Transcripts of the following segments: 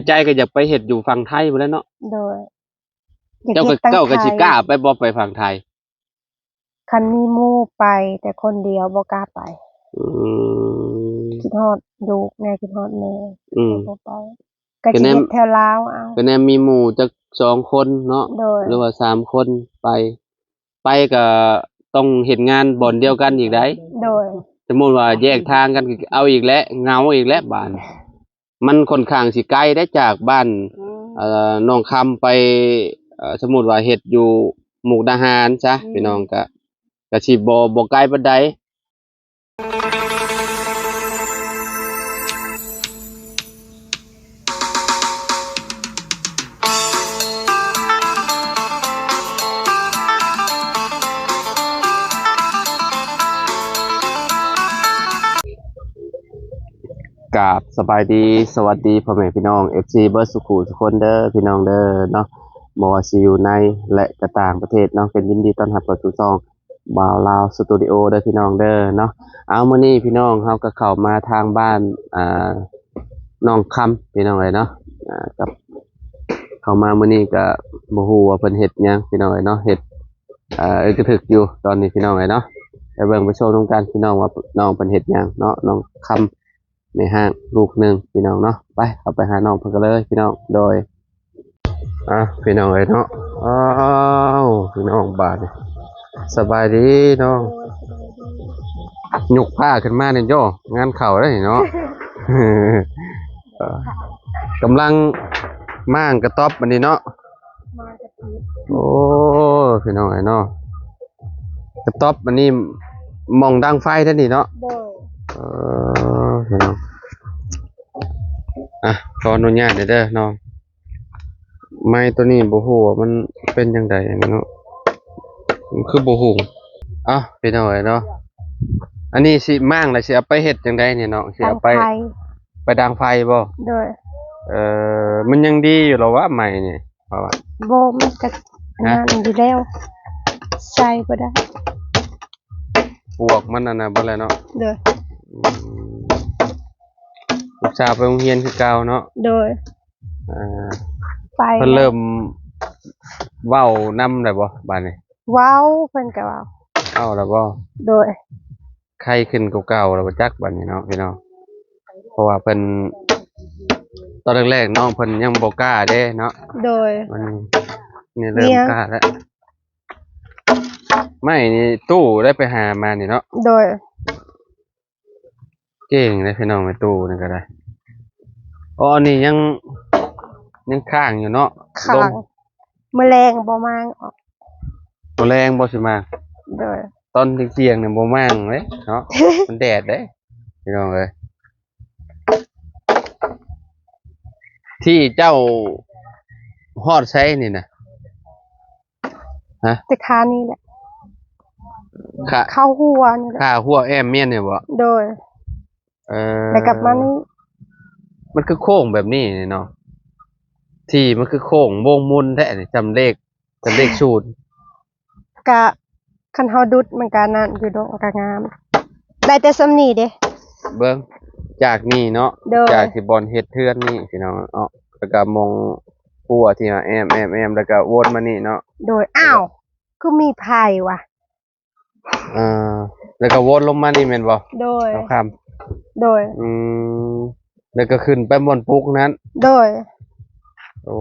ໃຈກໍຢາກໄປເຮັດຢູ່ຝັ່ງໄທພຸ້ນແຫຼະເນາະ. ໂດຍ. ຢາກ ເຈົ້າກໍ ເຮັດທາງ ເຈົ້າກໍ ໄທ ຊິກ້າໄປບໍ່ ໄປຝັ່ງໄທ? ຄັນມີໝູ່ໄປ ແຕ່ຄົນດຽວບໍ່ກ້າໄປ. ອືມ. ຄິດຮອດລູກແດ່ ຄິດຮອດແມ່. ອືມ. ບໍ່ໄປ ກໍ ກໍ ຊິ ແນມ ເຮັດແຖວລາວເອົາ. ກໍແນມມີໝູ່ຈັກສອງຄົນເນາະ. ໂດຍ. ຫຼືວ່າສາມຄົນໄປ. ໄປກໍຕ້ອງເຮັດງານບ່ອນດຽວກັນອີກໃດ໋. ໂດຍ. ສົມມຸດວ່າແຍກທາງກັນ ເອົາອີກແຫຼະ ເຫງົາອີກແຫຼະບາດນີ້. ມັນຂ້ອນຂ້າງຊິໄກເດ້ຈາກບ້ານ ອືມ ເອີ ໜອງຄຳໄປ ເອີ ສົມມຸດວ່າເຮັດຢູ່ມຸກດາຫານຊະ ອືມ ພີ່ນ້ອງ ກະ ກະຊິບໍ່ ບໍ່ໄກປານໃດ. ກາບສະບາຍດີ ສະຫວັດດີພໍ່ແມ່ພີ່ນ້ອງ ເອັຟຊີ ເບິດສູ່ຄູ່ສູ່ຄົນເດີ ພີ່ນ້ອງເດີເນາະ. ບໍ່ວ່າຊິຢູ່ໃນ ແລະ ກະຕ່າງປະເທດເນາະ ກໍຍິນດີຕ້ອນຮັບເຂົ້າສູ່ຊ່ອງ ບ່າວລາວສະຕູດິໂອເດີພີ່ນ້ອງເດີເນາະ. ເອົາ ມື້ນີ້ພີ່ນ້ອງເຮົາກໍເຂົ້າມາທາງບ້ານ ອ່າ ໜອງຄຳ ພີ່ນ້ອງເອີຍເນາະ. ອ່າ ກັບ ເຂົ້າມາມື້ນີ້ກໍບໍ່ຮູ້ວ່າເພິ່ນເຮັດຫຍັງ ພີ່ນ້ອງເອີຍເນາະ. ເຮັດ ອ່າ ເອີກະທຶກຢູ່ຕອນນີ້ ພີ່ນ້ອງເອີຍເນາະ. ໄປເບິ່ງໄປຊົມນຳກັນ ພີ່ນ້ອງ ວ່ານ້ອງເພິ່ນເຮັດຫຍັງເນາະ ໜອງຄຳ. ແມ່ຮ້າງລູກໜຶ່ງ ພີ່ນ້ອງເນາະ. ໄປ ເຂົ້າໄປຫານ້ອງເພິ່ນກັນເລີຍ ພີ່ນ້ອງ. ໂດຍ ອ່ະ ພີ່ນ້ອງເອີຍເນາະ. ອ້າວ ພີ່ນ້ອງ ບາດນີ້ ສະບາຍດີນ້ອງ. ຍົກຜ້າຂຶ້ນມານີ້ໂຢ ງານເຂົ້າເດ້ນີ້ເນາະ. ກຳລັງມ້າງກະຕ໊ອບອັນນີ້ເນາະ. ໂອ້ ພີ່ນ້ອງເອີຍເນາະ ກະຕ໊ອບອັນນີ້ ໝ່ອງດັງໄຟເດ້ນີ້ເນາະ. ໂດຍ. ເອີ ພີ່ນ້ອງ ອ່ະ ຂໍອະນຸຍາດເດີນ້ອງ ໄມ້ໂຕນີ້ບໍ່ຮູ້ວ່າມັນເປັນຈັ່ງໃດເນາະ ມັນຄືບໍ່ຮຸ່ງ. ເອົ້າ ພີ່ນ້ອງເອີຍເນາະ ອັນນີ້ຊິມ້າງແລ້ວຊິເອົາໄປເຮັດຈັ່ງໃດນີ້ນ້ອງ? ຊິເອົາໄປ ໄປດັງໄຟບໍ່? ໂດຍ. ເອີ ມັນຍັງດີຢູ່ລະວະ ໄມ້ນີ້? ເພາະວ່າ ບໍ່ ມັນກໍ ຮະ? ອັນນັ້ນຢູ່ແລ້ວ ໃສ່ບໍ່ໄດ້ ປວກມັນອັນນັ້ນເບິດແລ້ວເນາະ. ໂດຍ. ອືມ ລູກສາວໄປໂຮງຮຽນຄືເກົ່າເນາະ. ໂດຍ. ອ່າ ໄປ ເພິ່ນເລີ່ມເວົ້ານຳແລ້ວບໍ່ບາດນີ້? ເວົ້າ ເພິ່ນກໍເວົ້າ. ເວົ້າແລ້ວບໍ່? ໂດຍ. ໄຄຂຶ້ນກວ່າເກົ່າແລ້ວບໍ່ຈັກບາດນີ້ເນາະ ພີ່ນ້ອງ ເພາະວ່າເພິ່ນ ຕອນແລກໆ ນ້ອງເພິ່ນຍັງບໍ່ກ້າເດ້ເນາະ. ໂດຍ. ມັນ ນີ້ເລີ່ມກ້າແລ້ວ. ໄມ້ນີ້ຕູ້ໄດ້ໄປຫາມານີ້ເນາະ. ໂດຍ. ເກັ່ງເດ້ພີ່ນ້ອງ ແມ່ຕູ້ນີ້ກໍໄດ້. ອໍ ອັນນີ້ຍັງ ຍັງຄ້າງຢູ່ເນາະ. ຄ້າງ. ມື້ແລງບໍ່ມາງອອກ. ມື້ແລງບໍ່ຊິມາງ. ໂດຍ. ຕອນທ່ຽງໆ ນີ້ບໍ່ມາງເດ້ເນາະ ມັນແດດເດ້ ພີ່ນ້ອງເອີຍ. ທີ່ເຈົ້າຮອດໃສນີ້ນະ? ຮະ? ແຕ່ຄານີ້ແຫຼະ ຄາ ຄາຫົວນີ້ແຫຼະ ຄາຫົວແອ້ມແມ່ນນີ້ບໍ່? ໂດຍ. ເອີ ແລ້ວກັບມານີ້ ມັນຄືໂຄ້ງແບບນີ້ເນາະ ທີ່ມັນຄືໂຄ້ງວົງໝຸນແທ້ນີ້ ຈຳເລກ ຈຳເລກສູນ. ກະ ຄັນເຮົາດຸດມັນກະນັ້ນຢູ່ດອກ ມັນກະງາມ ໄດ້ແຕ່ສ່ຳນີ້ເດ້. ເບິ່ງ ຈາກນີ້ເນາະ. ໂດຍ. ຈາກທີ່ບ່ອນເຮັດເຮືອນນີ້ພີ່ນ້ອງເນາະ ແລ້ວກະມອງຄົວທີ່ວ່າແອ້ມໆໆ ແລ້ວກະວົນມານີ້ເນາະ. ໂດຍ. ອ້າວ ຄືມີໄພວະ? ອ່າ ແລ້ວກໍວົນລົງມານີ້ແມ່ນບໍ່? ໂດຍ. ເອົາຄຳ ໂດຍ. ອືມ ແລ້ວກໍຂຶ້ນໄປບ່ອນປຸກນັ້ນ. ໂດຍ. ໂອ້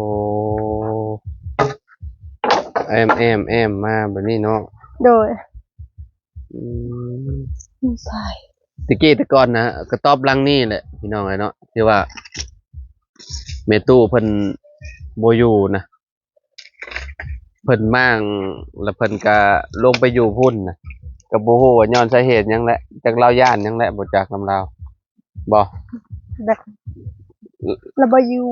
ແອ້ມໆໆ ມາແບບນີ້ເນາະ. ໂດຍ. ອືມ ແຕ່ກີ້ແຕ່ກ່ອນນະ ກະຕ໊ອບຫຼັງນີ້ແຫຼະ ພີ່ນ້ອງເອີຍເນາະ ທີ່ວ່າແມ່ຕູ້ເພິ່ນບໍ່ຢູ່ນະ. ເພິ່ນມ້າງ ແລ້ວເພິ່ນກະລົງໄປຢູ່ພຸ້ນນະ ກໍບໍ່ຮູ້ວ່າຍ້ອນສາເຫດຫຍັງແຫຼະ ຈັກລາວຢ້ານຫຍັງແຫຼະ ບໍ່ຈັກນຳລາວບໍ່? ແບບລາວບໍ່ຢູ່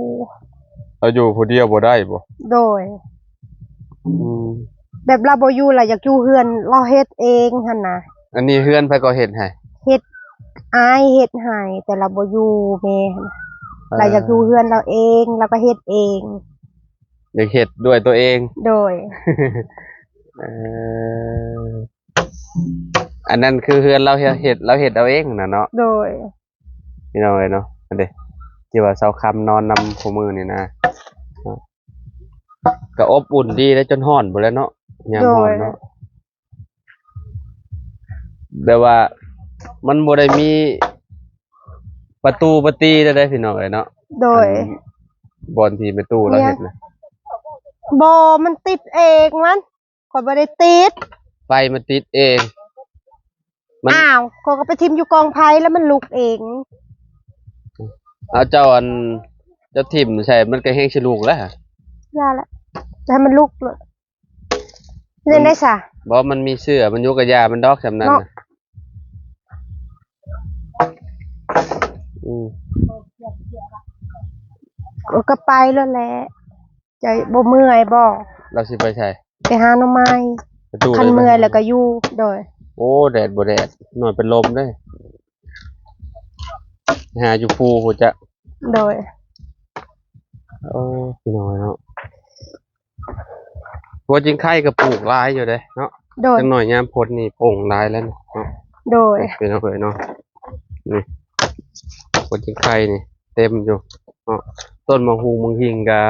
ລາວຢູ່ຜູ້ດຽວບໍ່ໄດ້ບໍ່? ໂດຍ. ອືມ ແບບລາວບໍ່ຢູ່ ລາວຢາກຢູ່ເຮືອນລາວເຮັດເອງຫັ້ນນະ. ອັນນີ້ເຮືອນໃຜກໍເຮັດໃຫ້? ເຮັດ ອ້າຍເຮັດໃຫ້ ແຕ່ລາວບໍ່ຢູ່ ແມ່ຫັ້ນນະ. ເອີ ລາວຢາກຢູ່ເຮືອນລາວເອງ ລາວກໍເຮັດເອງ. ຢາກເຮັດດ້ວຍຕົວເອງ. ໂດຍ. ເອີ ອັນນັ້ນຄືເຮືອນລາວເຮັດ ເຮັດ ລາວເຮັດເອົາເອງນະເນາະ. ໂດຍ. ພີ່ນ້ອງເອີຍເນາະ ອັນເດ ທີ່ວ່າຊາວຄຳນອນນຳຄູ່ມື້ນີ້ນະ ກໍອົບອຸ່ນດີເດ້ ຈົນຮ້ອນພຸ້ນແຫຼະເນາະ ຍາມຮ້ອນເນາະ. ໂດຍ ແບບວ່າມັນບໍ່ໄດ້ມີປະຕູປະຕີໃດໆ ພີ່ນ້ອງເອີຍເນາະ. ໂດຍ ອັນບ່ອນທີ່ແມ່ຕູ້ລາວເຮັດນະ. ບໍ່ ມັນຕິດເອງມັນ ຂ້ອຍບໍ່ໄດ້ຕິດ ໄຟມັນຕິດເອງ. ມັນ ອ້າວ ຂ້ອຍກໍໄປຖິ້ມຢູ່ກອງໄຟ ແລ້ວມັນລຸກເອງ. ເອົາ ເຈົ້າ ອັນ ເຈົ້າຖິ້ມໃສ່ ມັນກໍແຮ່ງຊິລຸກແລ້ວ. ຢ່າແຫຼະ ໃຫ້ມັນລຸກໂລດ. ເຮັດຈັ່ງໃດຊະ? ບໍ່ ມັນມີເຊື້ອມັນຢູ່ ກະຢ່າມັນດອກ ສ່ຳນັ້ນນະ. ອືມ ກໍໄປໂລດແຫຼະ. ເຈົ້າບໍ່ເມື່ອຍບໍ່? ລາວຊິໄປໃສ? ໄປຫາໜໍ່ໄມ້. ຄັນເມື່ອຍແລ້ວກໍຢູ່. ໂດຍ. ໂອ້ ແດດບໍ່ແດດ ໜ້ອຍເປັນລົມເດ້. ຫາຢູ່ພູພຸ້ນຈະ. ໂດຍ. ໂອ້ ພີ່ນ້ອງເນາະ ຫົວຈິງໄຄກໍປູກຫຼາຍຢູ່ເດ້ເນາະ. ໂດຍ. ຈັກໜ້ອຍຍາມຝົນນີ້ປົ່ງຫຼາຍແລ້ວເນາະ. ໂດຍ. ພີ່ນ້ອງເອີຍເນາະ ນີ້ ຫົວຈິງໄຄນີ້ເຕັມຢູ່ເນາະ. ຕົ້ນໝາກຮຸ່ງໝາກຫິ່ງກະ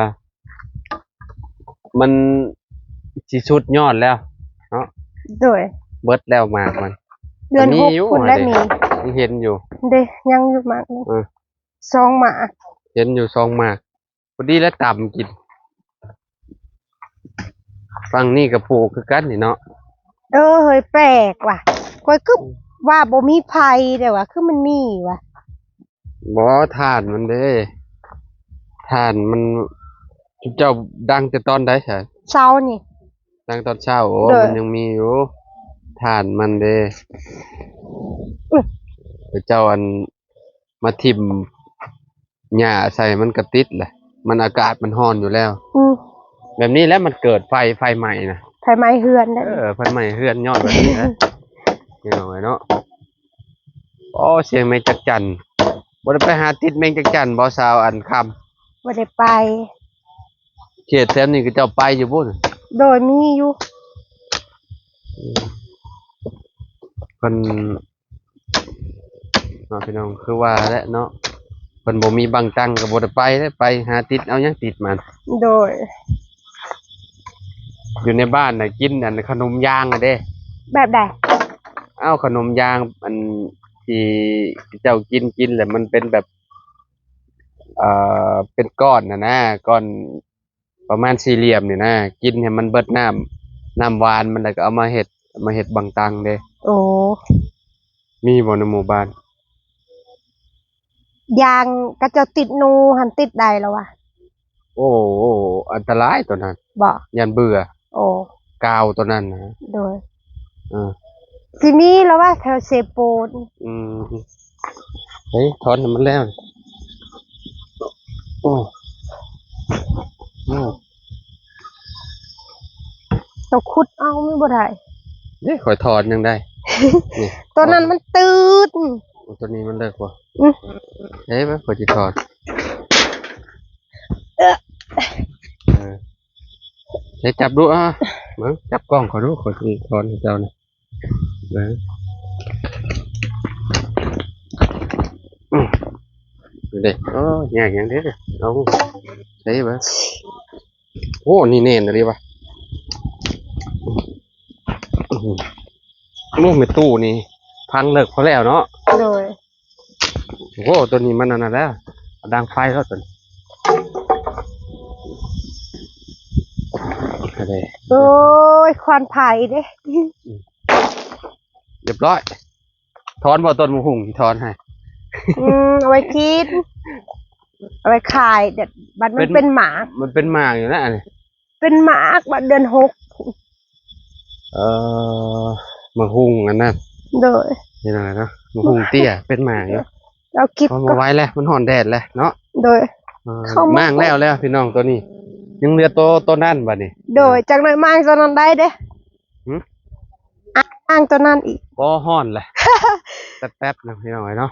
ມັນຊິສຸດຍອດແລ້ວເນາະ. ໂດຍ. ເບິດແລ້ວໝາກມັນ. ເດືອນຫົກພຸ້ນແຫຼະມີ ຍັງເຫັນຢູ່ເດ້. ຍັງຢູ່ໝາກ ເອີ ສອງໝາກ ເຫັນຢູ່ສອງໝາກ. ພໍດີແລ້ວຕຳກິນ. ຝັ່ງນີ້ກໍປູກຄືກັນນີ້ເນາະ. ເອີ ເຮີ້ຍ ແປກວ່ະ ຂ້ອຍຄືວ່າບໍ່ມີໄຟແດ່ວ່ະ ຄືມັນມີວ່ະ. ບໍ່ ຖ່ານມັນເດ້ ຖ່ານມັນ ເຈົ້າດັງແຕ່ຕອນໃດຊະ? ເຊົ້ານີ້ ດັງຕອນເຊົ້າ. ໂອ້ ໂດຍ. ມັນຍັງມີຢູ່ ຖ່ານມັນເດ້. ອື ເຈົ້າ ອັນ ມາຖິ້ມຫຍ້າໃສ່ມັນກະຕິດແຫຼະ ມັນອາກາດມັນຮ້ອນຢູ່ແລ້ວ. ອື ແບບນີ້ແຫຼະມັນເກີດໄຟ ໄຟໄໝ້ນະ ໄຟໄໝ້ເຮືອນເດ້. ເອີ ໄຟໄໝ້ເຮືອນຍ້ອນແບບນີ້ແຫຼະ ພີ່ນ້ອງເອີຍເນາະ. ໂອ້ ສຽງແມງຈັກຈັນ ບໍ່ໄດ້ໄປຫາຕິດແມງຈັກຈັນບໍ່ ສາວອັນຄຳ? ບໍ່ໄດ້ໄປ. ເຂດແຖວນີ້ເຂົາເຈົ້າໄປຢູ່ບໍ່? ໂດຍ ມີຢູ່. ເພິ່ນ ເນາະ ພີ່ນ້ອງ ຄືວ່າແຫຼະເນາະ ເພິ່ນບໍ່ມີບັງຕັງກໍບໍ່ໄດ້ໄປເດ້ ໄປຫາຕິດເອົາຫຍັງຕິດມັນ. ໂດຍ. ຢູ່ໃນບ້ານນະກິນອັນຂະໜົມຢາງຫັ້ນເດ້. ແບບໃດ? ເອົາ ຂະໜົມຢາງ ອັນທີ່ເຈົ້າກິນ ກິນແລ້ວມັນເປັນແບບ ເອີ ເປັນກ້ອນຫັ້ນນະ ກ້ອນ ປະມານສີ່ຫຼ່ຽມນີ້ນະ ກິນໃຫ້ມັນເບິດນ້ຳ ນ້ຳຫວານມັນ ແລ້ວກໍເອົາມາເຮັດ ເອົາມາເຮັດບັງຕັງເດ້. ໂອ້ ມີບໍ່ໃນໝູ່ບ້ານ? ຢາງ ເຂົາເຈົ້າຕິດໜູຫັ້ນ ຕິດໄດ້ລະວະ? ໂອ້ ອັນຕະລາຍໂຕນັ້ນ ບໍ່ ຢ້ານເບື່ອ. ໂອ້ ກາວໂຕນັ້ນນະ. ໂດຍ. ເອີ ຊິມີລະວະ ແຖວເຊໂປນ. ອືມ ເຮີ້ຍ ຖອນໃຫ້ມັນແລ້ວ. ໂອ້ ໂອ້ ໂຕຂຸດເອົາມັນບໍ່ໄດ້ເດ້ ຂ້ອຍຖອນຍັງໄດ້. ນີ້ ໂຕນັ້ນມັນຕື້ນ. ໂອ້ ໂຕນີ້ມັນເລິກກວ່າ. ອື ເອີ ມາ ຂ້ອຍຊິຖອນ. ເອີ ໃຊ້ຈັບດູ ອ່າ ເບິ່ງ ຈັບກ້ອງຂ້ອຍດູ ຂ້ອຍຊິຖອນໃຫ້ເຈົ້ານະ. ເບິ່ງ ອືມ ເດ້ ໂອ້ ຍາກຫຍັງເດ້ ເອົາ ໃສ່ເບິ່ງ. ໂອ້ ນີ້ແໜ້ນອີ່ຫຼີວະ. ອືມ ໂອ້ ແມ່ຕູ້ນີ້ ຝັງເລິກພໍແລ້ວເນາະ. ໂດຍ. ໂອ້ ໂຕນີ້ມັນອັນນັ້ນແລ້ວ ດັງໄຟແລ້ວໂຕນີ້. ໂອ້ຍ ຄວັນໄຟເດ້. ອືມ ຮຽບຮ້ອຍ. ຖອນບໍ່ ຕົ້ນໝາກຫຸ່ງທີ່ຖອນໃຫ້? ອືມ ເອົາໄວ້ກິນ ເອົາໄວ້ຂາຍ. ບັດມັນເປັນ ເປັນໝາກ ມັນເປັນໝາກຢູ່ນະອັນນີ້. ເປັນໝາກ ບັດເດືອນຫົກ. ເອີ ໝາກຫຸ່ງອັນນັ້ນ. ໂດຍ. ເຫັນຫຍັງເນາະ ໝາກຫຸ່ງເຕ້ຍ ເປັນໝາກຢູ່. ເອົາກິບ ມັນບໍ່ໄຫວແລ້ວ ມັນຮ້ອນແດດແລ້ວເນາະ. ໂດຍ. ເອີ ມ້າງແລ້ວແລ້ວພີ່ນ້ອງ ໂຕນີ້ ຍັງເຫຼືອໂຕ ໂຕນັ້ນບັດນີ້. ໂດຍ. ຈັກໜ້ອຍມ້າງໂຕນັ້ນໄດ້ເດ້. ຫື? ອ້າງໂຕນັ້ນອີກ. ບໍ່ ຮ້ອນແຫຼະ ແປັບໆ ນະພີ່ນ້ອງເອີຍເນາະ.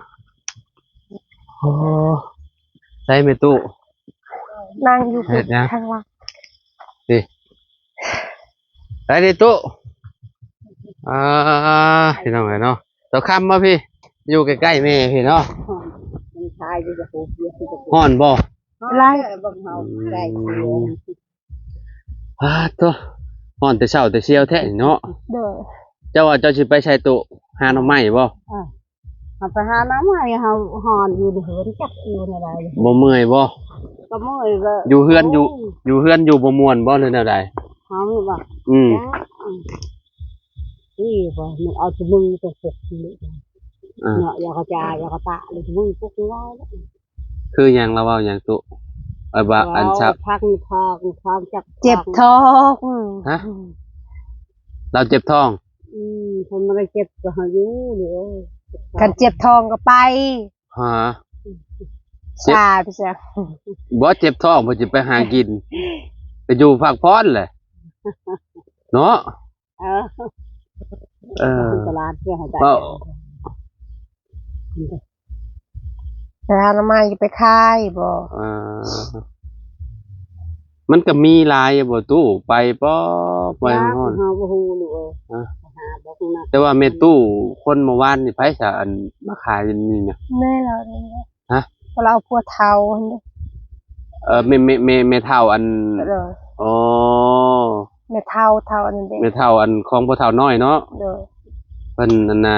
ໂອ້ ໃສ່ແມ່ຕູ້ ນັ່ງຢູ່ ເຮັດຫຍັງ ຂ້າງຫຼັງ ນີ້ ໄດ້ເດ້ຕູ້. ອ່າ ພີ່ນ້ອງເອີຍເນາະ ເຈົ້າຄຳມາພີ່ ຢູ່ໃກ້ໆ ແມ່ພີ່ເນາະ. ຮ້ອນບໍ່? ຫຼາຍ. ອືມ ອາໂທ້ ຮ້ອນແຕ່ເຊົ້າແຕ່ຊຽວແທ້ນີ້ເນາະ. ໂດຍ. ເຈົ້າວ່າເຈົ້າຊິໄປໃສໂຕ? ຫາໜໍ່ໄມ້ບໍ່? ເອີ ເຮົາໄປຫາໜໍ່ໄມ້ ເຮົາຮ້ອນຢູ່ໃນເຮືອນ ຈັກຢູ່ແນວໃດ. ບໍ່ເມື່ອຍບໍ່? ກໍເມື່ອຍ. ຢູ່ເຮືອນ ຢູ່ ໂອ້ຍ ຢູ່ເຮືອນຢູ່ບໍ່ມ່ວນບໍ່ ຫຼືແນວໃດ? ເຮົານີ້ບໍ່? ອືມ ນີ້ບໍ່ ມັນເອົາແຕ່ມືຕົວປົກນີ້ ອ່າ ເນາະ ຢາກະຈາ ຢາກະຕະ ຫຼືມືປົກນີ້ວ່າ. ຄືຫຍັງ? ລາວເວົ້າຫຍັງຕຸ? ເອີ ວ່າອັນ ເວົ້າ ຊັກ ພັກທ້ອງ ທ້ອງຈັກ ເຈັບທ້ອງ. ຮະ? ລາວເຈັບທ້ອງ? ອືມ ເພິ່ນບໍ່ໄດ້ເຈັບກໍເຮົາຢູ່ນີ້. ເອີ ຄັນເຈັບທ້ອງກໍໄປ. ຫາ ເຈັບ ຊາໄປຊະ. ບໍ່ ເຈັບທ້ອງເພິ່ນຊິໄປຫາກິນ ໄປຢູ່ພັກຜ່ອນແຫຼະເນາະ. ເອີ ເອີ ຕະຫຼາດເພື່ອໃຫ້ໄດ້ ເວົ້າ ໄປຫາໜໍ່ໄມ້ໄປຂາຍບໍ່? ເອີ ມັນກໍມີຫຼາຍຢູ່ບໍ່ຕູ້? ໄປບໍ່? ໄປ ຍາກ ຮ້ອນ ເຮົາບໍ່ຮູ້ລູກເອີຍ. ຮະ? ຫາບໍ່ຮູ້ນະ. ແຕ່ວ່າແມ່ຕູ້ຄົນເມື່ອວານນີ້ ໃຜສະ ອັນມາຂາຍຢູ່ນີ້ນະ? ແມ່ລາວນີ້ແຫຼະ. ຮະ? ລາວຜົວເຖົ້າຫັ້ນເດ້. ເອີ ແມ່ ແມ່ ແມ່ ແມ່ເຖົ້າອັນ ໂດຍ ອໍ ແມ່ເຖົ້າ ເຖົ້າອັນນັ້ນເດ້ ແມ່ເຖົ້າອັນຂອງພໍ່ເຖົ້ານ້ອຍເນາະ. ໂດຍ. ເພິ່ນອັນນ່າ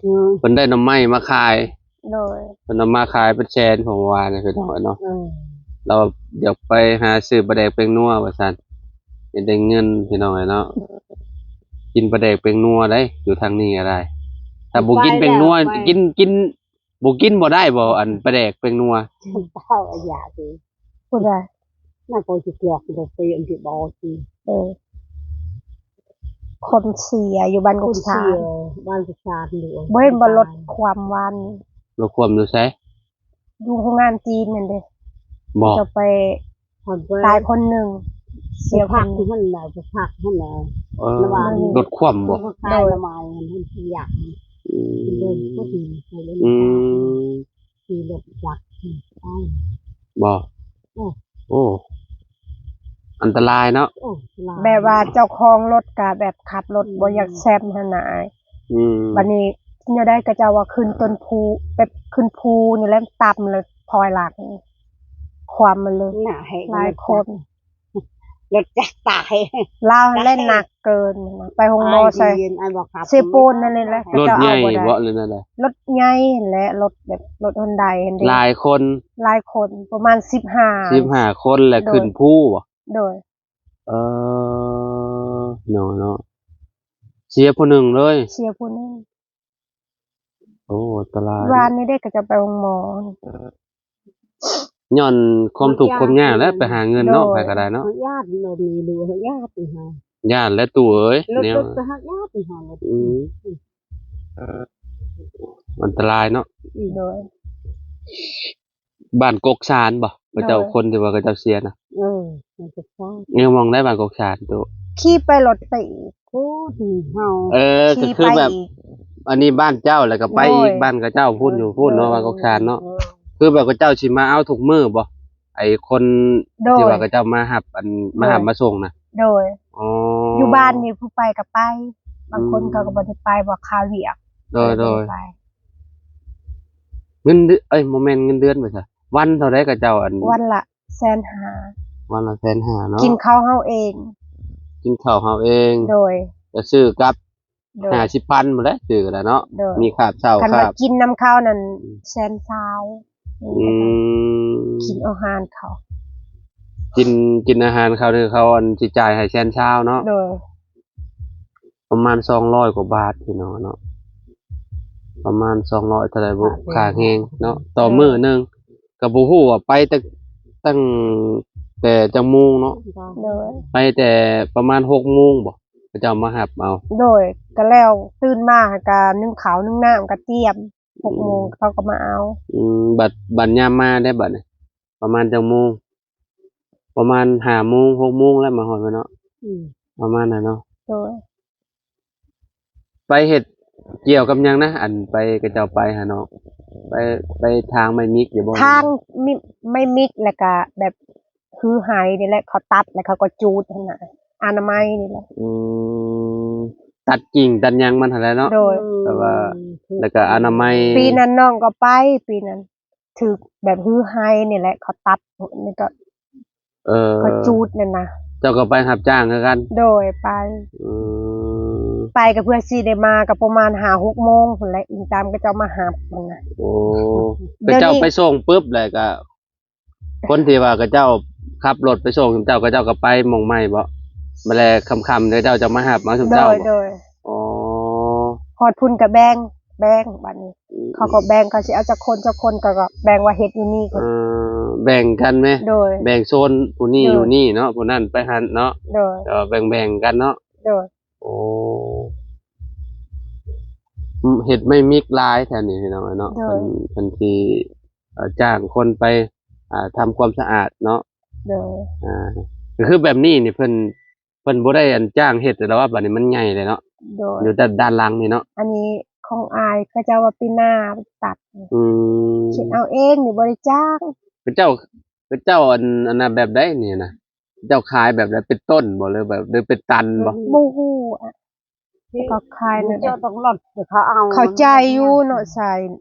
ອືມ ເພິ່ນໄດ້ໜໍ່ໄມ້ມາຂາຍ. ໂດຍ. ເພິ່ນເອົາມາຂາຍເປັນແສນ ເພິ່ນວ່ານີ້ ພີ່ນ້ອງເອີຍເນາະ. ເອີ ລາວຢາກໄປຫາຊື້ປາແດກແປ້ງນົວວ່າຊັ້ນ ຢາກໄດ້ເງິນ ພີ່ນ້ອງເອີຍເນາະ. ກິນປາແດກແປ້ງນົວໄດ໋ ຢູ່ທາງນີ້ກໍໄດ້. ຖ້າບໍ່ກິນແປ້ງນົວ ໄປແລ້ວ ໄປ ກິນ ກິນ ບໍ່ກິນບໍ່ໄດ້ບໍ່ ອັນປາແດກແປ້ງນົວ? ເຈົ້າອາຢາຕິ ຜູ້ໃດ? ນາໂກຊິກອກ ບໍ່ໄປອັນທີ່ບໍ່ຊິ. ເອີ ຄົນເສຍຢູ່ບ້ານກົກສານ ຄົນເສຍບ້ານກົກສານຢູ່. ບໍ່ເຫັນບໍ່ລົດຄວ່ຳວານນີ້? ລົດຄວ່ຳຢູ່ໃສ? ຢູ່ໂຮງງານຈີນນັ້ນເດ້. ບໍ່ ເຈົ້າໄປ ຕາຍຄົນໜຶ່ງ ເສຍຄົນໜຶ່ງ. ພັກຫັ້ນແຫຼະ ໄປພັກຫັ້ນແຫຼະ. ເອີ ລະຫວ່າງລົດຄວ່ຳບໍ່? ຂາຍໜໍ່ໄມ້ຫັ້ນ ມັນຊິຢາກ ອືມ ເດີນພຸ້ນໄປເລີຍ. ອືມ ຂີ່ລົດຈັກໄປ. ບໍ່? ເອີ ໂອ້ ອັນຕະລາຍເນາະ. ໂອ້ ອັນຕະລາຍ. ແບບວ່າເຈົ້າຂອງລົດກະແບບຂັບລົດ ອືມ ບໍ່ຢາກແຊມຫັ້ນນະອ້າຍ. ອືມ ບັດນີ້ແນວໃດ ເຂົາເຈົ້າວ່າຂຶ້ນຕົ້ນພູ ແບບຂຶ້ນພູນີ້ແຫຼະ ຕ່ຳແລ້ວຖອຍຫຼັງ ຄວ່ຳມັນເລີຍ. ໜ້າໃຫ້ ຫຼາຍຄົນ ລົດຈັກຕາຍ. ລາວຫັ້ນແຫຼະໜັກເກີນນະ ໄປໂຮງໝໍໃສ່ ເຊໂປນນັ້ນແຫຼະ. ລົດໃຫຍ່ບໍ່ ຫຼືແນວໃດ? ລົດໃຫຍ່ຫັ້ນແຫຼະ ລົດແບບລົດຮອນໄດຫັ້ນເດ້. ຫຼາຍຄົນ? ຫຼາຍຄົນ ປະມານສິບຫ້າ ສິບຫ້າຄົນ ແລະ ໂດຍ ຂຶ້ນພູບໍ່? ໂດຍ. ເອີ ເນາະ ເນາະ ເສຍຜູ້ໜຶ່ງເລີຍ. ເສຍຜູ້ໜຶ່ງ. ໂອ້ ອັນຕະລາຍ. ວານນີ້ເດ້ ເຂົາເຈົ້າໄປໂຮງໝໍ ຍ້ອນຄວາມທຸກຄວາມຍາກແຫຼະ ໄປຫາເງິນເນາະ. ໂດຍ. ໃຜກໍໄດ້ເນາະ ຍາດ ບໍ່ມີ ຫຼືຍາດອີຫຍັງ. ຢ້ານແຫຼະຕູ້ເອີຍ ລົດ ແນວ ລົດໄປຫາຍາດອີຫຍັງ. ອືມ ອັນຕະລາຍເນາະ. ໂດຍ. ບ້ານກົກສານບໍ່ ເຂົາເຈົ້າ ໂດຍ ຄົນທີ່ວ່າເຂົາເຈົ້າເສຍນະ? ເອີ ບ້ານກົກສານ. ເອີ ໝ່ອງໃດບ້ານກົກສານໂຕ? ຂີ່ໄປລົດໄປອີກພຸ້ນເຮົາ. ເອີ ກໍຄືແບບ ອັນນີ້ບ້ານເຈົ້າ ແລ້ວກໍໄປອີກ ໂດຍ ບ້ານເຂົາເຈົ້າພຸ້ນ ຢູ່ພຸ້ນເນາະ ເອີ ບ້ານກົກສານເນາະ. ເອີ ຄືແບບເຂົາເຈົ້າຊິມາເອົາທຸກມື້ບໍ່ ໄອ້ຄົນ ໂດຍ ທີ່ວ່າເຂົາເຈົ້າມາຮັບ ອັນ ມາຮັບ ໂດຍ ມາສົ່ງນະ? ໂດຍ. ອໍ ຢູ່ບ້ານນີ້ຜູ້ໄປກໍໄປ ບາງຄົນ ອືມ ເຂົາກໍບໍ່ໄດ້ໄປ ເພາະຄາວຽກ. ໂດຍ ກໍເລີຍບໍ່ໄດ້ໄປ. ເງິນເດືອນ ເອີຍ ບໍ່ແມ່ນເງິນເດືອນວ່າຊະ ວັນເທົ່າໃດເຂົາເຈົ້າ ອັນ ວັນລະແສນຫ້າ. ວັນລະແສນຫ້າເນາະ. ກິນເຂົ້າເຮົາເອງ ກິນເຂົ້າເຮົາເອງ. ໂດຍ. ກໍຊື້ກັບ ໂດຍ ຫ້າສິບພັນພຸ້ນແຫຼະ ຊື້ກໍໄດ້ເນາະ. ໂດຍ. ມີຄ່າເຊົ່າ ຄັນວ່າ ຄ່າ ກິນນຳເຂົານັ້ນ ອືມ ແສນຊາວ. ອືມ ກິນອາຫານເຂົາ ກິນ ກິນອາຫານເຂົານີ້ ເຂົາອັນຊິຈ່າຍໃຫ້ແສນຊາວເນາະ. ໂດຍ. ປະມານສອງຮ້ອຍກວ່າບາດພີ່ນ້ອງເນາະ ປະມານສອງຮ້ອຍເທົ່າໃດບຸ ຄ່າແຮງເນາະ ຕໍ່ມື້ໜຶ່ງ. ກໍບໍ່ຮູ້ວ່າໄປຕັ້ງ ຕັ້ງແຕ່ຈັກໂມງເນາະ? ໂດຍ. ໄປແຕ່ປະມານຫົກໂມງບໍ່ ເຂົາເຈົ້າມາຮັບເອົາ? ໂດຍ. ກໍແລ້ວຕື່ນມາຫາກະໜຶ້ງເຂົ້າໜຶ້ງນ້ຳ ກໍຕຽມ ຫົກໂມງ ອືມ ເຂົາກໍມາເອົາ. ອືມ ບັດ ບັດຍາມມາໄດ້ບັດນີ້ ປະມານຈັກໂມງ? ປະມານຫ້າໂມງ ຫົກໂມງແລ້ວມາຮອດແມ່ນເນາະ? ອືມ ປະມານນັ້ນເນາະ. ໂດຍ. ໄປເຮັດກ່ຽວກັບຫຍັງນະ ອັນໄປ ເຂົາເຈົ້າໄປຫາເນາະ ໄປ ໄປຖາງໄມ້ມິກຢູ່ບໍ່? ຖາງໄມ້ມິກ ແລ້ວກະແບບ ຄືໄຮ່ນີ້ແຫຼະ ເຂົາຕັດ ແລ້ວເຂົາກໍຈູດຫັ້ນນະ ອະນາໄມນີ້ແຫຼະ. ອືມ ຕັດກິ່ງຕັດຫຍັງມັນຫັ້ນແຫຼະເນາະ. ໂດຍ. ແຕ່ວ່າ ອືມ ແລ້ວກໍອະນາໄມ. ປີນັ້ນນ້ອງກໍໄປ ປີນັ້ນ ຖືກແບບຮືໄຮ່ນີ້ແຫຼະ ເຂົາຕັດ ນີ້ກໍ ເອີ ເຂົາຈູດນັ້ນນະ. ເຈົ້າກໍໄປຮັບຈ້າງຄືກັນ? ໂດຍ ໄປ. ອືມ ໄປກໍເພື່ອຊິໄດ້ມາກໍປະມານຫ້າຫົກໂມງພຸ້ນແຫຼະ ອີງຕາມເຂົາເຈົ້າມາຮັບຫັ້ນນະ. ໂອ້ ເຂົາເຈົ້າໄປສົ່ງປຶບແລ້ວກໍ ຄົນທີ່ວ່າເຂົາເຈົ້າຂັບລົດໄປສົ່ງເຈົ້າ ເຂົາເຈົ້າກໍໄປໝ່ອງໃໝ່ບໍ? ບັດແລງຄ່ຳໆ ເຂົາເຈົ້າຈະມາຮັບມາຊຸມເຈົ້າບໍ? ໂດຍ ໂດຍ. ອໍ ຮອດພຸ້ນກໍແບ່ງ ແບ່ງ ບັດນີ້ ອືມ ເຂົາກໍແບ່ງ ເຂົາຊິເອົາຈັກຄົນ ຈັກຄົນ ເຂົາກໍແບ່ງວ່າເຮັດຢູ່ນີ້ ເອີ ແບ່ງກັນແມ? ໂດຍ ແບ່ງໂຊນ ຜູ້ນີ້ ໂດຍ ຢູ່ນີ້ເນາະ ຜູ້ນັ້ນໄປຫັ້ນເນາະ. ໂດຍ ແຕ່ວ່າແບ່ງໆ ກັນເນາະ. ໂດຍ ໂອ້ ເຮັດໄມ້ມິກຫຼາຍແຖວນີ້ພີ່ນ້ອງເອີຍເນາະ. ໂດຍ ເພິ່ນ ເພິ່ນຊິ ເອີ ຈ້າງຄົນໄປ ອ່າ ທຳຄວາມສະອາດເນາະ. ໂດຍ ອ່າ ກໍຄືແບບນີ້ນີ້ເພິ່ນ ເພິ່ນບໍ່ໄດ້ອັນຈ້າງເຮັດແລ້ວວ່າ ບັດນີ້ມັນໃຫຍ່ແລ້ວເນາະ. ໂດຍ ຢູ່ດ້ານ ດ້ານຫຼັງນີ້ເນາະ. ອັນນີ້ຂອງອ້າຍ ເຂົາເຈົ້າວ່າປີໜ້າຕັດ. ອືມ ຄິດເອົາເອງນີ້ ບໍ່ໄດ້ຈ້າງ. ເຂົາເຈົ້າ ເຂົາເຈົ້າອັນ ອັນນັ້ນແບບໃດນີ້ນະ? ເຈົ້າຂາຍແບບໃດ? ເປັນຕົ້ນບໍ່ ຫຼືແບບ ຫຼືເປັນຕັນບໍ່? ບໍ່ຮູ້ອະ. ເຂົາຂາຍແນວໃດ? ເຈົ້າຕ້ອງລົດ ເຂົາເອົາ ເຂົ້າໃຈຢູ່ເນາະ ໃສ່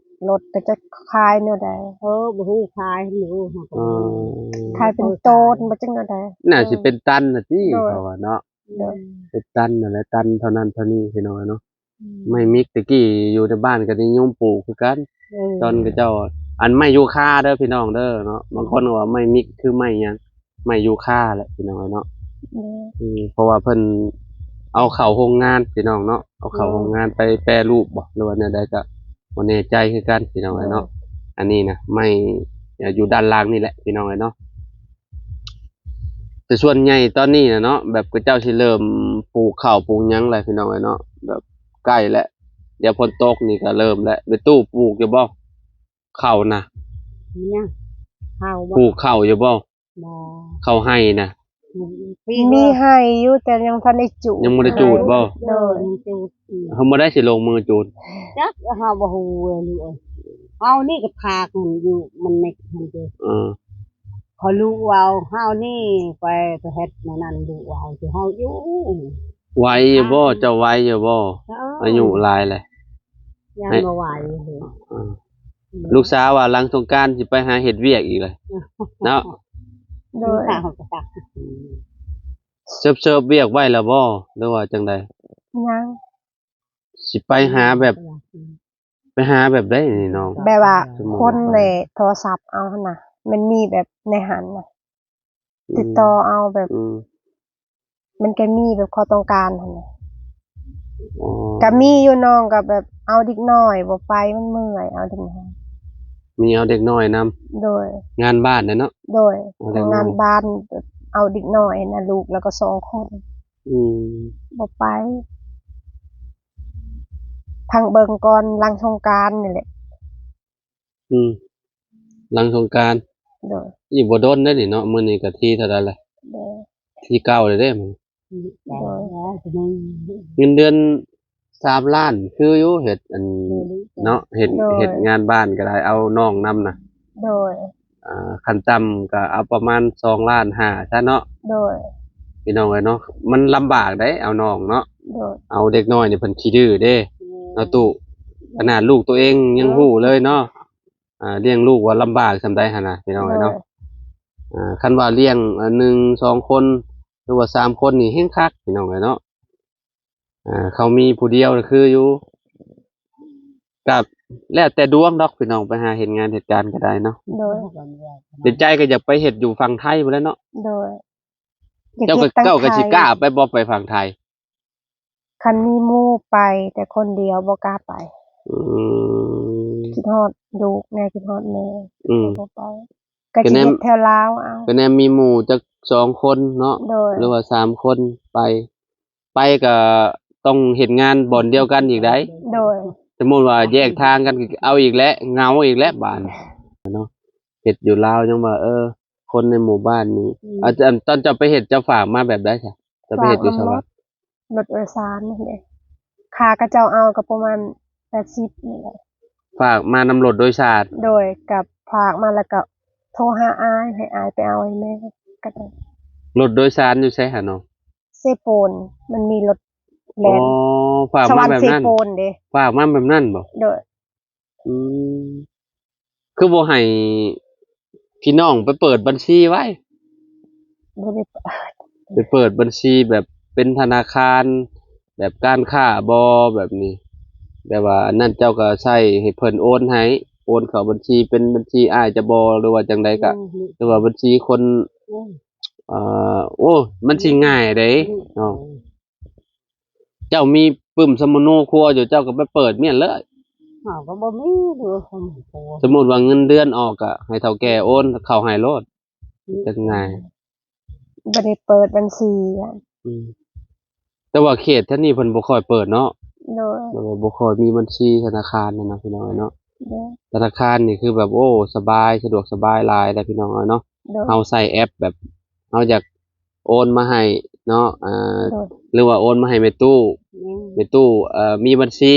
ລົດກໍຈະຂາຍແນວໃດ? ເອີ ບໍ່ຮູ້ຂາຍ ບໍ່ຮູ້ ເຮົາກໍ ເອີ ຂາຍເປັນໂຕນບໍ່ ຈັ່ງແນວໃດ? ໜ້າຊິເປັນຕັນນະຕິ ໂດຍ ເຂົາວ່າເນາະ. ໂດຍ ເປັນຕັນນັ້ນແຫຼະ ຕັນເທົ່ານັ້ນເທົ່ານີ້ ພີ່ນ້ອງເອີຍເນາະ. ອືມ ໄມ້ມິກແຕ່ກີ້ຢູ່ໃນບ້ານກໍນິຍົມປູກຄືກັນ. ເອີ ຕອນເຂົາເຈົ້າ ອັນໄມ້ຢູຄາເດີພີ່ນ້ອງເດີເນາະ. ບາງຄົນກໍວ່າໄມ້ມິກຄືໄມ້ຫຍັງ? ໄມ້ຢູຄາແຫຼະພີ່ນ້ອງເອີຍເນາະ. ອືມ ເພາະວ່າເພິ່ນເອົາເຂົ້າໂຮງງານພີ່ນ້ອງເນາະ ເອົາເຂົ້າໂຮງງານໄປແປຮູບບໍ ຫຼືວ່າແນວໃດກໍບໍ່ແນ່ໃຈຄືກັນພີ່ນ້ອງເອີຍເນາະ. ອັນນີ້ນະ ໄມ້ຢູ່ດ້ານຫຼັງນີ້ແຫຼະພີ່ນ້ອງເອີຍເນາະ. ແຕ່ສ່ວນໃຫຍ່ຕອນນີ້ນະເນາະ ແບບເຂົາເຈົ້າຊິເລີ່ມປູກເຂົ້າປູກຫຍັງແຫຼະພີ່ນ້ອງເອີຍເນາະ ແບບໃກ້ແລ້ວ ດຽວຝົນຕົກນີ້ກໍເລີ່ມແລ້ວ. ແມ່ຕູ້ປູກຢູ່ບໍ່ ເຂົ້ານະ? ຫຍັງ? ເຂົ້າບໍ່? ປູກເຂົ້າຢູ່ບໍ່? ບໍ່. ເຂົ້າໄຮ່ນະ? ອືມ ມີໄຮ່ຢູ່ ແຕ່ຍັງບໍ່ທັນໄດ້ຈູດ. ຍັງບໍ່ໄດ້ຈູດບໍ່? ໂດຍ ຍັງຈູດ. ອືມ ເຮົາບໍ່ໄດ້ຊິລົງມືຈູດ ຈັກ ເຮົາບໍ່ຮູ້ເລີຍ. ເຮົານີ້ກໍພາກມັນຢູ່ ມັນເນັກຫັ້ນເດ. ເອີ ເຂົາຮູ້ເວົ້າ ເຮົານີ້ໄປ ໄປເຮັດແນວນັ້ນ ຮູ້ເວົ້າຊິເຮົາຢູ່. ໄວຢູ່ບໍ່? ເຈົ້າໄວຢູ່ບໍ່? ເອີ ອາຍຸຫຼາຍແລ້ວ ຍັງບໍ່ໄວເລີຍ. ເອີ ລູກສາວວ່າຫຼັງສົງການຊິໄປຫາເຮັດວຽກອີກເລີຍເນາະ. ໂດຍ ເສີບ ເສີບວຽກໄວ້ແລ້ວບໍ່ ຫຼືວ່າຈັ່ງໃດ? ຍັງ. ຊິໄປຫາແບບ ໄປຫາແບບໃດນີ້ນ້ອງ? ແບບວ່າຄົນໃນໂທລະສັບເອົາຫັ້ນນະ ມັນມີແບບໃນຫັ້ນນະ ອືມ ຕິດຕໍ່ເອົາແບບ ອືມ ມັນກໍມີແບບເຂົາຕ້ອງການຫັ້ນນະ. ອໍ ກໍມີຢູ່ ນ້ອງກໍແບບເອົາເດັກນ້ອຍບໍ່ໄປ ມັນເມື່ອຍ ເອົາເດັກນ້ອຍ. ມີເອົາເດັກນ້ອຍນຳ? ໂດຍ ງານບ້ານນະເນາະ. ໂດຍ ເອົາເດັກນ້ອຍ ງານບ້ານ ເອົາເດັກນ້ອຍນະ ລູກແລ້ວກໍສອງຄົນ. ອືມ ບໍ່ໄປ ພັງເບິ່ງກ່ອນຫຼັງສົງການນີ້ແຫຼະ. ອືມ ຫຼັງສົງການ. ໂດຍ ອີກບໍ່ດົນເດ້ນີ້ເນາະ ມື້ນີ້ກໍທີເທົ່າໃດລະ? ໂດຍ ທີເກົ້າແລ້ວເດ້. ໂດຍ ເງິນເດືອນສາມລ້ານ ຄືຢູ່ເຮັດອັນ ເອີ ເນາະ ເຮັດ ໂດຍ ເຮັດງານບ້ານກໍໄດ້ ເອົານ້ອງນຳນະ. ໂດຍ ອ່າ ຂັ້ນຕ່ຳກໍເອົາປະມານສອງລ້ານຫ້າຊະເນາະ. ໂດຍ ພີ່ນ້ອງເອີຍເນາະ ມັນລຳບາກເດ້ ເອົານ້ອງເນາະ. ໂດຍ ເອົາເດັກນ້ອຍນີ້ເພິ່ນຂີ້ດື້ເດ້ ອືມ ເນາະຕູ້ ຂະໜາດລູກຕົວເອງຍັງ ໂດຍ ຮູ້ເລີຍເນາະ. ອ່າ ລ້ຽງລູກວ່າລຳບາກສ່ຳໃດຫັ້ນນະ ພີ່ນ້ອງເອີຍເນາະ. ໂດຍ ອ່າ ຄັນວ່າລ້ຽງ ອ່າ ໜຶ່ງສອງຄົນ ຫຼືວ່າສາມຄົນນີ້ແຮງຄັກ ພີ່ນ້ອງເອີຍເນາະ. ອ່າ ເຂົາມີຜູ້ດຽວນະຄືຢູ່ ກໍແລ້ວແຕ່ດວງດອກ ພີ່ນ້ອງ ໄປຫາເຮັດງານເຮັດການກໍໄດ້ເນາະ. ໂດຍ ໃນໃຈກໍຢາກໄປເຮັດຢູ່ຝັ່ງໄທພຸ້ນແຫຼະເນາະ. ໂດຍ ເຈົ້າກໍ ເຈົ້າກໍຊິກ້າໄປບໍ່ ໄປຝັ່ງໄທ? ຄັນມີໝູ່ໄປ ແຕ່ຄົນດຽວບໍ່ກ້າໄປ. ອືມ ຄິດຮອດລູກແດ່ ຄິດຮອດແມ່. ອືມ ບໍ່ໄປ ກໍຊິເຮັດແຖວລາວເອົາ. ກໍແນມມີໝູ່ຈັກສອງຄົນເນາະ. ໂດຍ ຫຼືວ່າສາມຄົນໄປ ໄປກໍຕ້ອງເຮັດງານບ່ອນດຽວກັນອີກໃດ໋. ໂດຍ ສົມມຸດວ່າແຍກທາງກັນ ເອົາອີກແຫຼະ ເຫງົາອີກແຫຼະບາດເນາະ. ເຮັດຢູ່ລາວຍັງວ່າ ເອີ ຄົນໃນໝູ່ບ້ານນີ້ ອືມ ອາ ຕອນເຈົ້າໄປເຮັດ ເຈົ້າຝາກມາແບບໃດຊະ? ເຈົ້າໄປເຮັດຢູ່ໃສ? ຝາກນຳລົດ ລົດໂດຍສານນັ້ນເດ້ ຄ່າເຂົາເຈົ້າເອົາກໍປະມານແປດສິບນີ້ແຫຼະ. ຝາກມານຳລົດໂດຍສານ? ໂດຍ ກໍຝາກມາແລ້ວກໍໂທຫາອ້າຍ ໃຫ້ອ້າຍໄປເອົາໃຫ້ແມ່ກໍໄດ້. ລົດໂດຍສານຢູ່ໃສຫານ້ອງ? ເຊໂປນ ມັນມີລົດແລ່ນ. ອໍ ຝາກມາແບບນັ້ນ. ສະຫວັນເຊໂປນເດ້. ຝາກມາແບບນັ້ນບໍ? ໂດຍ. ອືມ ຄືບໍ່ໃຫ້ພີ່ນ້ອງໄປເປີດບັນຊີໄວ້? ບໍ່ໄດ້ເປີດ ໄປເປີດບັນຊີແບບເປັນທະນາຄານ ແບບການຄ້າບໍ່ ແບບນີ້ ແບບວ່າອັນນັ້ນເຈົ້າກໍໃຊ້ໃຫ້ເພິ່ນໂອນໃຫ້ ໂອນເຂົ້າບັນຊີ ເປັນບັນຊີອ້າຍຈະບໍ່ ຫຼືວ່າຈັ່ງໃດກໍ ຫຼືວ່າບັນຊີຄົນ ເອີ ໂອ້ ມັນຊິງ່າຍເດ້ເນາະ. ເຈົ້າມີປຶ້ມສຳມະໂນຄົວຢູ່ ເຈົ້າກໍໄປເປີດມ້ຽນເລີຍ. ເຮົາກໍບໍ່ມີເດີ ສຳມຸດວ່າເງິນເດືອນອອກ ກໍໃຫ້ເຖົ້າແກ່ໂອນເຂົ້າໃຫ້ໂລດ ອືມ ຈັກງ່າຍ. ບໍ່ໄດ້ເປີດບັນຊີ ອືມ ແຕ່ວ່າເຂດແຖວນີ້ເພິ່ນບໍ່ຄ່ອຍເປີດເນາະ. ໂດຍ ແບບວ່າບໍ່ຄ່ອຍມີບັນຊີທະນາຄານນັ້ນນະ ພີ່ນ້ອງເອີຍເນາະ. ໂດຍ ທະນາຄານນີ້ຄືແບບ ໂອ້ ສະບາຍ ສະດວກສະບາຍຫຼາຍແລ້ວ ພີ່ນ້ອງເອີຍເນາະ. ໂດຍ ເຮົາໃຊ້ແອັບແບບ ເຮົາຢາກໂອນມາໃຫ້ເນາະ ອ່າ ໂດຍ ຫຼືວ່າໂອນມາໃຫ້ແມ່ຕູ້ ອືມ ແມ່ຕູ້ ເອີ ມີບັນຊີ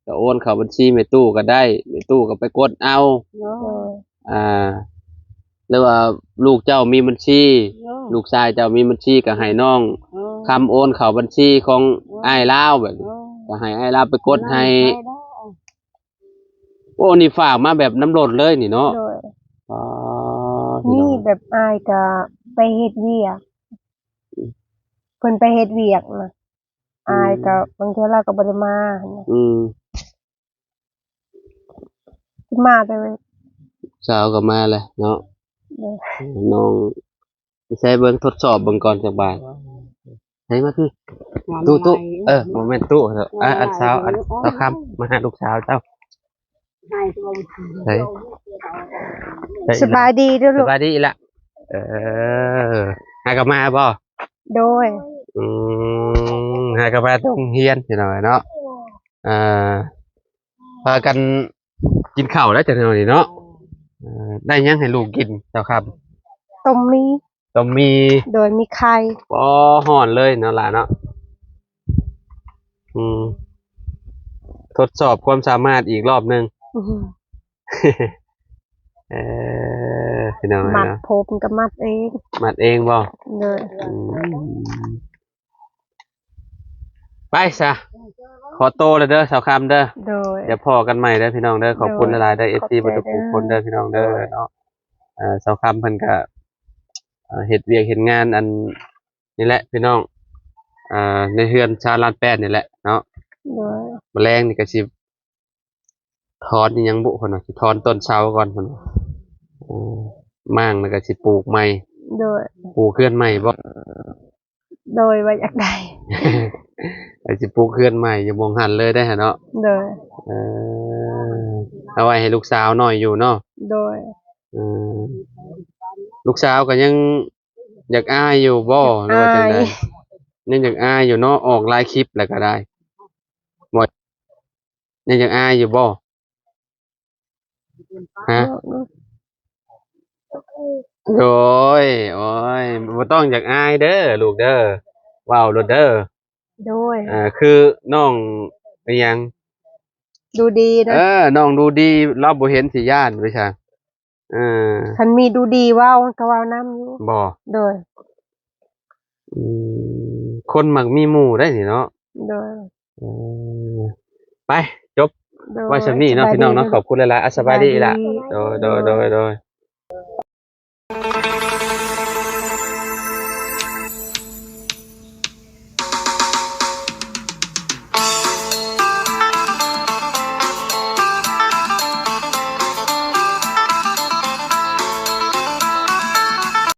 ກໍໂອນເຂົ້າບັນຊີແມ່ຕູ້ກໍໄດ້ ແມ່ຕູ້ກໍໄປກົດເອົາ. ໂດຍ ອ່າ ຫຼືວ່າລູກເຈົ້າມີບັນຊີ ໂດຍ ລູກຊາຍເຈົ້າມີບັນຊີ ກໍໃຫ້ນ້ອງ ໂດຍ ຄຳໂອນເຂົ້າບັນຊີຂອງ ໂດຍ ອ້າຍລາວ ແບບນີ້ ໂດຍ ກໍໃຫ້ອ້າຍລາວໄປກົດໃຫ້. ໂອ້ ນີ້ຝາກມາແບບນຳລົດເລີຍນີ້ເນາະ. ໂດຍ ອໍ ມີແບບອ້າຍກໍໄປເຮັດວຽກ ເພິ່ນໄປເຮັດວຽກນະ ອືມ ອ້າຍກໍບາງເທື່ອລາວກໍບໍ່ໄດ້ມານະ. ອືມ ມາແຕ່ສາວກໍມາແລ້ວເນາະ. ໂດຍ ນ້ອງ ໃຊ້ເບິ່ງ ທົດສອບເບິ່ງກ່ອນຈັກບາດ. ໃຊ້ມາຄື ຕູ້ ຕູ້ ເອີ ບໍ່ແມ່ນຕູ້ເນາະ ອັນສາວ ອັນສາວຄຳ ມາຫາລູກສາວເຈົ້າ. ໃຊ້ ໃຊ້ ສະບາຍດີເດີລູກ ສະບາຍດີອີ່ຫຼະ. ເອີ ຫາກັນມາບໍ່? ໂດຍ ອືມ ຫາກັນມາແຕ່ໂຮງຮຽນພີ່ນ້ອງເນາະ. ອ່າ ພາກັນ ກິນເຂົ້າແລ້ວຈັ່ງເຮົານີ້ເນາະ. ເອີ ໄດ້ຫຍັງໃຫ້ລູກກິນເຈົ້າຄຳ? ຕົ້ມໝີ່ ຕົ້ມໝີ່ ໂດຍ ມີໄຂ່. ອໍ ຮ້ອນເລີຍເນາະຫຼານເນາະ. ອືມ ທົດສອບຄວາມສາມາດອີກລອບໜຶ່ງ. ອືມ ເອີ ພີ່ນ້ອງເອີຍເນາະ ມັດຜົມກໍມັດເອງ. ມັດເອງບໍ່? ໂດຍ ອືມ. ໄປຊະ ຂໍໂຕແລ້ວເດີ ສາວຄຳເດີ. ໂດຍ ດຽວພໍ້ກັນໃໝ່ເດີພີ່ນ້ອງເດີ. ຂອບຄຸນ ໂດຍ ຫຼາຍໆເດີ ເອັຟຊີ ຂອບໃຈ ເບິດທຸກຜູ້ຄົນເດີ ເດີພີ່ນ້ອງເດີເນາະ. ເອີ ສາວຄຳເພິ່ນກະ ເອີ ເຮັດວຽກເຮັດງານອັນນີ້ແຫຼະພີ່ນ້ອງ ເອີ ໃນເຮືອນຊາວລ້ານແປດນີ້ແຫຼະເນາະ. ໂດຍ ມື້ແລງນີ້ກະຊິ ຖອນອີ່ຫຍັງບຸ ເພິ່ນວ່າຊິຖອນຕົ້ນເສົາກ່ອນ ເພິ່ນວ່າ. ເອີ ມ້າງແລ້ວກໍຊິປູກໃໝ່. ໂດຍ ປູກເຮືອນໃໝ່ບໍ່? ໂດຍ ວ່າຢາກໄດ້ ກໍຊິປູກເຮືອນໃໝ່ຢູ່ໝ່ອງຫັ້ນເລີຍໄດ໋ຫັ້ນເນາະ. ໂດຍ ເອີ ເອົາໄວ້ໃຫ້ລູກສາວນ້ອຍຢູ່ເນາະ. ໂດຍ ເອີ ລູກສາວກໍຍັງຢາກອາຍຢູ່ບໍ່ ຫຼືວ່າຈັ່ງໃດ? ອາຍ ຍັງຢາກອາຍຢູ່ເນາະ ອອກຫຼາຍຄລິບແລ້ວກໍໄດ້. ບໍ່ ຍັງຢາກອາຍຢູ່ບໍ່? ຮະ? ໂດຍ ໂອ້ຍ ບໍ່ຕ້ອງຢາກອາຍເດີລູກເດີ ເວົ້າໂລດເດີ. ໂດຍ ເອີ ຄືນ້ອງອີ່ຫຍັງ ດູດີເດີ. ເອີ ນ້ອງດູດີ ລາວບໍ່ເຫັນຊິຢ້ານໄປຊະ. ເອີ ຄັນມີດູດີເວົ້າ ມັນກໍເວົ້ານຳຢູ່. ບໍ່? ໂດຍ ອືມ ຄົນມັກມີໝູ່ໄດ໋ນີ້ເນາະ. ໂດຍ ເອີ ໄປ ຈົບ ໂດຍ ໄວ້ສ່ຳນີ້ເນາະ ສະບາຍດີ ພີ່ນ້ອງເນາະ. ຂອບຄຸນຫຼາຍໆ ອາ ສະບາຍດີ ສະບາຍດີ ອີ່ຫຼະ. ໂດຍ ໂດຍ ໂດຍ ໂດຍ.